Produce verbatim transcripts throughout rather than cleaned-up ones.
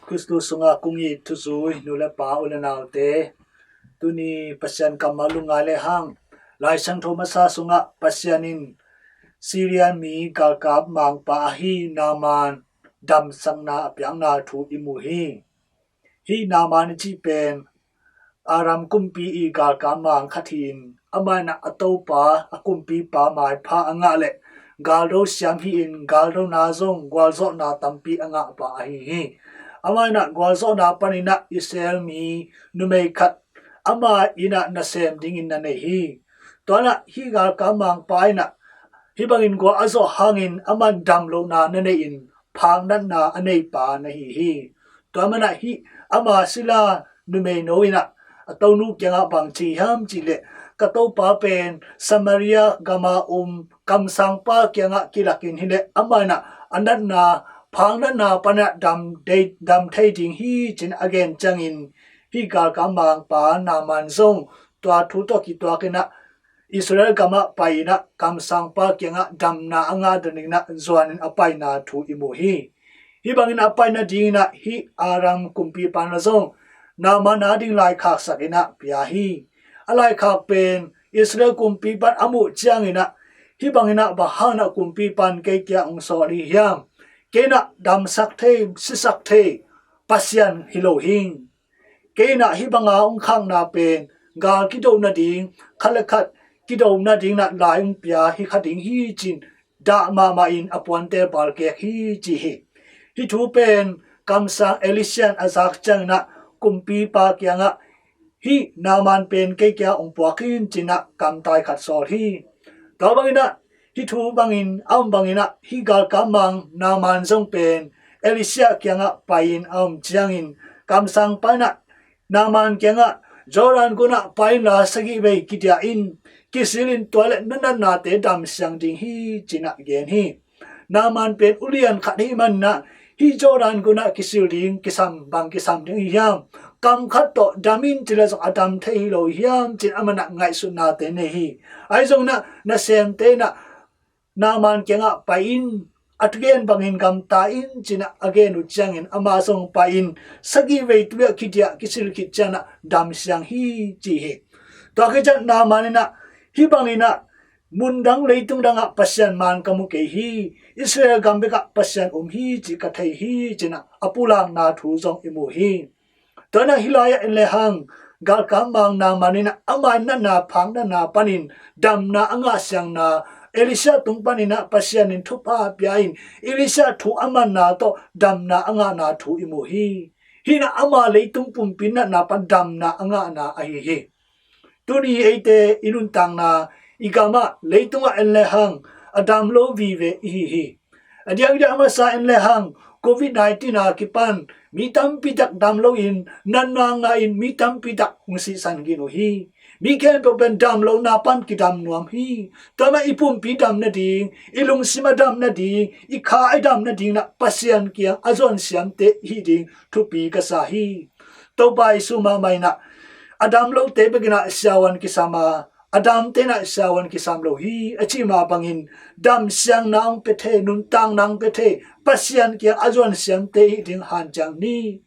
Khristu sungah kong it thuzui nu le pa, u le naute, tuni Pasian kammal lungngai le hang, Lai Siangtho masa sungah Pasian in Syria mi galkap mangpa ahi Naaman damsakna a piakna thu i mu hi. Hih Naaman i cih pen Aram kumpi i galkap mang khat hi-in, amah in ah a topa, a kumpipa maipha a ngah le galdo siam hi-in, galdona zong gualzawhna tampi a ngahpa ahi hi. Amah in ah gualzawhna panin ah Israel mi numei khat amah in ah nasem dingin na nei hi. Tua in ah hih galkap mangpa in ah hih bangin gual a zawh hangin amah in damlohna na nei-in, phaknatna a neipa na hi hi. Tua manin ah hih ama sila numeino in ah a tonu kiangah bang ci hiam cih leh, ka topa pen Samaria gama om kamsangpa kiangah kilakin hi leh, amah in ah a natna, phaknatna panin ah dam dei, dam thei ding hi, ci-in a gen ciangin, hih galkap mangpa Naaman zong tua thu tawh kituakin ah Israel gamah pai-in ah kamsangpa kiangah damna a ngah dingin ah zuanin a paina thu i mu hi. Hih bangin a pai nadingin ah hih Aram kumpipa in ah zong Naaman ading laikhak sakin ah pia hi. A laikhak pen Israel kumpipa in a muh ciangin ah, hih bangin ah bang hangin ah kumpipa in kei kiang hong sawl hi hiam? Kei in ah damsak thei, sisak thei Pasian hi lo hi. Kei in ah hih banga hong khakna pen gal kido nading, khat le khat kido nadingin ah lai hong pia hi kha ding hi, ci-in dah mahmahin a puante balkek hi, ci hi. Hih thu pen kamsang Elisha in a zak ciangin ah kumpipa kiangah, hih Naaman pen kei kiang hong puak in, ci-in ah kamtai khat sawl hi. Tua bangin ah hih thu bangin a om bangin ah hih galkap mang Naaman zong pen Elisha kiangah pai-in a om ciangin, kamsangpa in ah Naaman kiangah, Jordan gunah pai inla sagih vei kidiah in, kisil in, tua leh na natnate damsiang ding hi, ci-in ah gen hi. Naaman pen ulian khat ahih manin ah, hih Jordan gunah kisil ding kisam, bang kisam ding hi hiam? Kam khat tawh dam in ci leh zong a dam thei hi lo hi hiam, ci-in amah in ah ngaihsutnate nei hi. Ahi zongin ah nasemte in ah Naaman kiangah pai in, a thugen bangin gamta in, ci-in ah a gen uh ciangin, amah zong pai-in sagih vei tu-in ah kidiah kisil khit ciangin ah damsiang hi, ci hi. Tua khit ciang Naaman in ah, hih bangin ah mundang leitung dangah Pasian maan ka mu kei hi. Israel gam bekah Pasian om hi cih ka thei hi, ci-in ah a pulakna thu zong i mu hi. Tua in ah hih lai-ah en lehang, galkap mang Naaman in ah ama natna, phaknatna panin damna a ngah siangna, Elisha tung panin ah Pasian in thupha a pia in, Elisha thu a manna tawh damna a ngahna thu i mu hi. Hih in ah ama leitung pumpi natna pan damna a ngahna ahi hi. Tuni eite i nuntakna, i gamah, leitungah en lehang, a dam lo vive i hi hi. A diakdiak masa en lehang, covid nineteen a kipan mi tampi tak dam loin, natna ngahin mi tampi tak hong sihsan gin uh hi. Mi khempeuh pen damlohna pan kidam nuam hi. Tua mah i pumpi dam nading, i lungsim a dam nading, i kha a dam nadingin ah Pasian kiang a zuan siamte i hih ding thupi ka sa hi. Topa Jesu mahmah in ah, a dam lote bekin ah siavuan kisam a, a damte in ah siavuan kisam lo hi, a cih mah bangin, damsiangna hong pia thei, nuntakna hong pia thei Pasian kiang a zuan siamte i hih ding hanciam ni.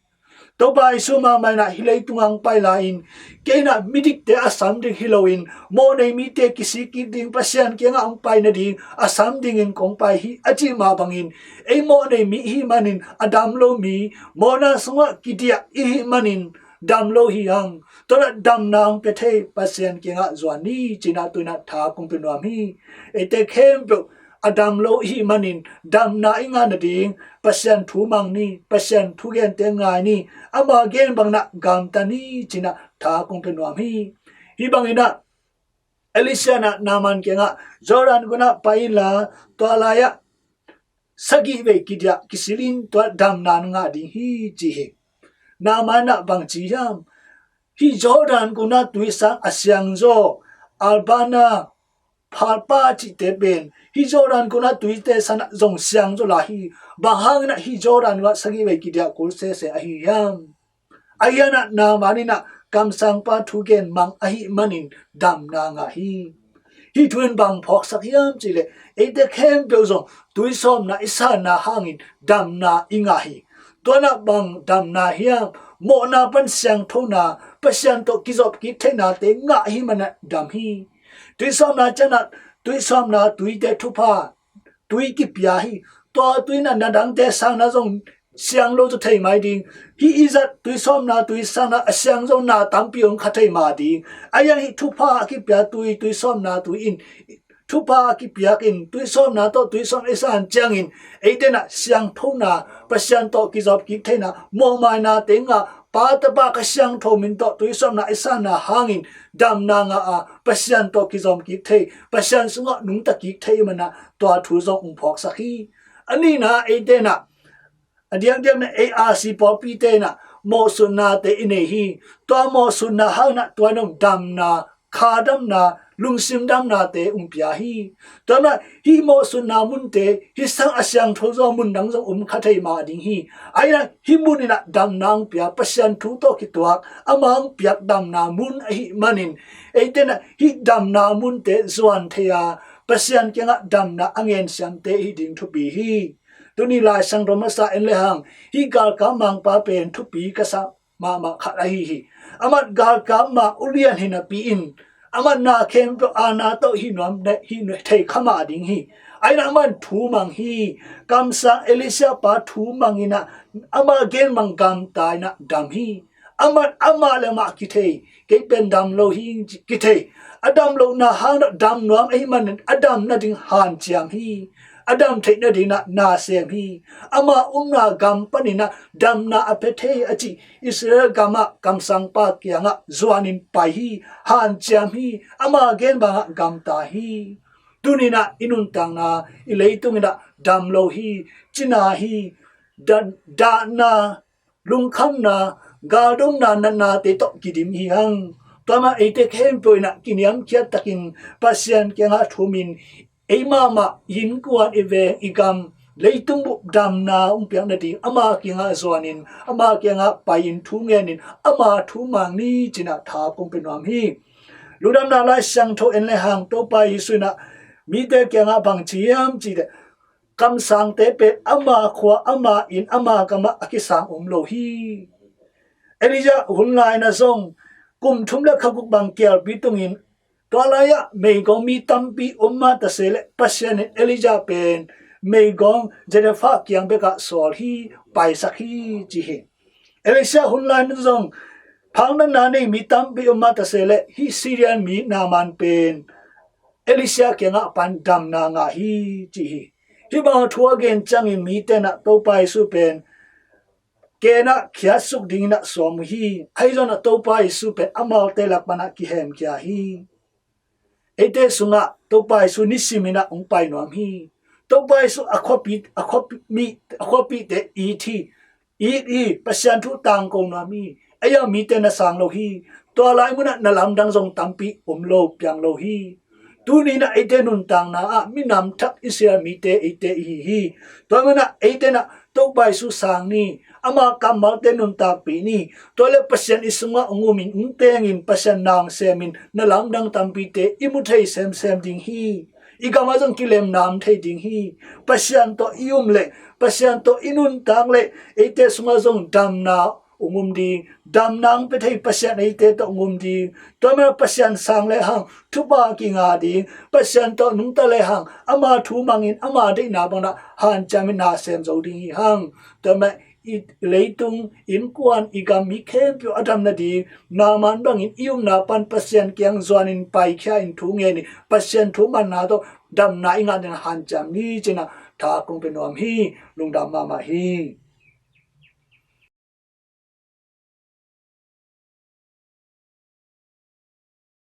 Topa Jesu mahmah in ah hih leitungah hong pai lai-in, kei in ah midikte a sam ding hi loin, mawhnei mite kisik kik ding, Pasian kiangah hong pai nading a sam dingin kong pai hi, a cih mah bangin, ei mawhnei mi i hih manin a dam lo mi, mawhna sungah kidiah i hih manin dam lo hi hang. Tua in ah damna hong pia thei Pasian kiangah zuan ni, ci-in ah tu-in ah tha kong pia nuam hi. Eite khempeuh a dam lo i hih manin damna i ngah nading Pasian thu mang ni, Pasian thugente ngai ni, ama gen bangin ah gamta ni, ci-in ah tha kong pia nuam hi. Hih bangin ah Elisha in ah Naaman kiangah, Jordan gunah pai inla, tua lai-ah sagih vei kidiah kisil in, tua damna na ngah ding hi, ci hi. Naaman in ah bang ci hiam? Hih Jordan gunah tuisang a siangzaw, Abana, Pharpar cihte pen hih Jordan gunah tuite sangah zong siangzaw lai hi. Bang hangin ah hih Jordan gunah sagih vei kidiah kul sese ahi hiam? Ahi zongin ah Naaman in ah kamsangpa thugen mang ahih manin damna ngah hi. Hih thu in bang phawksak hiam cih leh, eite khempeuh zong tuisawpna i sanna hangin damna i ngah hi. Tua in ah bang damna hiam? Mawhna pan siangthona, Pasian tawh kizop kik theihnate ngah ahih manin ah dam hi. Tuisawpna ciangin ah tuisawpna tuite thupha tui kipia hi. Tua tui in ah na dangte sangin ah zong siang lo zaw thei mai ding. Hih i zat tuisawpna tui sangin ah a siang zaw na tampi om kha thei mah ding. Ahi zongin hih thupha a kipia tui, tuisawpna tui in, thupha a kipiak in, tuisawpna tawh tuisawpna i san ciangin eite in ah siangthona, Pasian tawh kizop kik theihna, mawhmaina teng ah Pa, Tapa, Kha Siangtho min tawh tuisawpna i sanna hangin damna ngah a, Pasian tawh kizom kik thei, Pasian sungah nungta kik thei ahih manin ah tua thu zong hong phawksak hi. A nihna, eite in ah a diakdiak in ah A R C pawlpite in ah mawhsutnate i nei hi. Tua mawhsutna hangin ah tua in ah damna, kha damna, lungsim damnate hong pia hi. Tua in ah hih mawhsutna munte hih sang a siangtho zaw mun dang zong om kha thei mah ding hi. Ahi zongin ah hih mun in ah damna hong pia, Pasian thu tawh kituak, amah hong piak damna mun ahih manin eite in ah hih damna munte zuan thei a, Pasian kiangah damna a ngen siamte i hih ding thupi hi. Tuni Lai Siangtho masa en lehang, hih galkap mangpa pen thupi ka sa mahmah khat ahi hi. Amah galkap mang ulian hi napi in, amah na khempeuh aana tawh hih nuam, hih nuam thei kha mah ding hi. Ahi zongin ah amah in thu mang hi. Kamsang Elisha pa thu mang in ah, ama gen bang gamta in ah dam hi. Amah, amah le amah kithei, kei pen dam lo hi, kithei. A dam lohna hangin ah dam nuam ahih manin a dam nading hanciam hi. A dam theih nading in ah na sem hi. Ama omna gam panin ah damna a pia thei a cih Israel gamah kamsangpa kiangah zuanin pai hi. Hanciam hi. Ama gen bangah gamta hi. Tuni in ah i nuntakna, i leitung in ah dam lo hi. Cina hi. Da-, dahna, lungkhamna, galdona, natnate tawh kidim hi hang. Tua mah eite khempeuh in ah kiniamkhiat takin Pasian kiangah thumin, ei mahmah, i innkuan, i veng, i gam, leitung bup damna hong piak nading ama kiangah zuanin, ama kiangah pai-in, thu ngenin, ama thu mang ni ci-in ah tha kong pia nuam hi. Lungdamna Lai Siangtho en lehang, Topa Jesu in ah mite kiangah bang ci hiam cih leh, kamsangte pen ama khua, ama inn, ama gamah a kisang om lo hi. Elijah hun lai-in ah zong kum thum le kha guk bang kialpi tungin, tua lai-ah meigong mi tampi om mah ta se leh Pasian in Elijah pen meigong Zarephath kiang bekah sawl hi, paisak hi ci hi. Elisha hun lai-in ah zong phaknatna nei mi tampi om mah ta se leh hih Syrian mi Naaman pen Elisha kiangah pan damna ngah hi ci hi. Hih bang thu a gen ciangin mite in ah Topa Jesu pen ken ah khiatsuk dingin ah sawm uh hi. Ahi zongin ah Topa Jesu pen amaute lak pan ah kihemkhia hi. Eite sungah Topa Jesu nisimin ah hong pai nuam hi. Topa Jesu a khuapi, a khuapi, mi, a khuapite it hi. It hi, Pasian thu tangko nuam hi. Ahi zongin mite na sang lo hi. Tua lai munah na lamdang zong tampi om lo, piang lo hi. Tuni-in ah eite nuntakna ah minam thak Israel mite eite i hi hi. Tua manin ah eite in ah Topa Jesu sang ni, ama kammalte nuntakpih ni. Tua leh Pasian i sungah hong umin, hong tengin, Pasian na hong semin, na lamdang tampite i mu thei semsem ding hi. I gamah zong kilemna om thei ding hi. Pasian tawh i um leh, Pasian tawh i nuntak leh, eite sungah zong damna hong um ding, damna hong pia thei Pasian eite tawh hong um ding. Tua manin ah Pasian sang lehang thupha kingah ding, Pasian tawh nungta lehang ama thu mangin, ama deihna bangin ah hanciamin na sem zo ding hi hang. Tua manin ah i leitung, innkuan, i gam, mi khempeuh a dam nading, Naaman bangin i upna pan Pasian kiang zuanin, paikhia-in, thu ngenin, Pasian thu manna tawh damna i ngah dingin hanciam ni ci-in ah tha kong pia nuam hi. Lungdam mahmah hi.